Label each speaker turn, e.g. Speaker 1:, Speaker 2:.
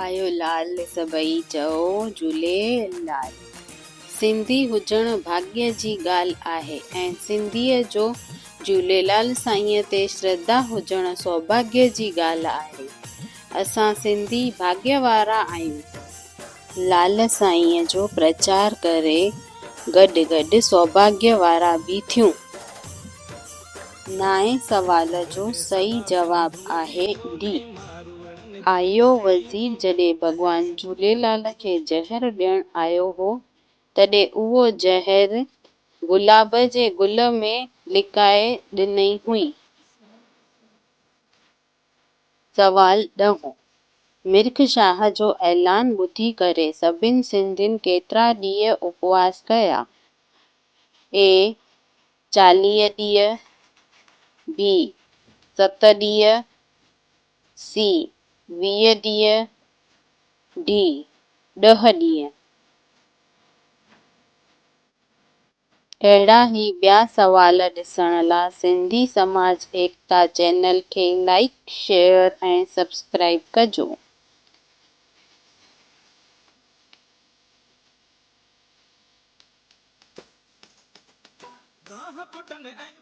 Speaker 1: آيو لال سڀئي چئو جهوليلال. سنڌي هجڻ ڀاڳيه جي ڳالهه آهي ۽ سنڌيء جو جهوليلال سائينء تي شرڌا هجڻ سوڀاڳيه جي ڳالهه آهي. اسان سنڌي ڀاڳيه وارا آهيون. لال سائينء جو پرچار ڪري گڏ گڏ سوڀاڳيه وارا به ٿيون. نائين سوال جو صحيح جواب آهي ڊي. آيو وزير جڏهن ڀڳوان جهوليلال کي زهر ڏيڻ آيو هو، تڏهن اهو زهر گلاب جي گل ۾ لڪائي ڏني هئي. سوال ڏهون، مرک شاهه جو اعلان ٻڌي ڪري سڀن سنڌين ڪيترا ڏينهن اپواس ڪيا؟ اي، 40 ڏينهن، بي، 7 ڏينهن، سي، 20 ڏينهن، ڊي، 10 ڏينهن. اهڙا ئي ٻيا سوال ڏسڻ لا سنڌي سماج ايڪتا چينل کي لائيڪ، شيئر ۽ سبسڪرائيب ڪجو.
Speaker 2: گاهه پٽن ۽.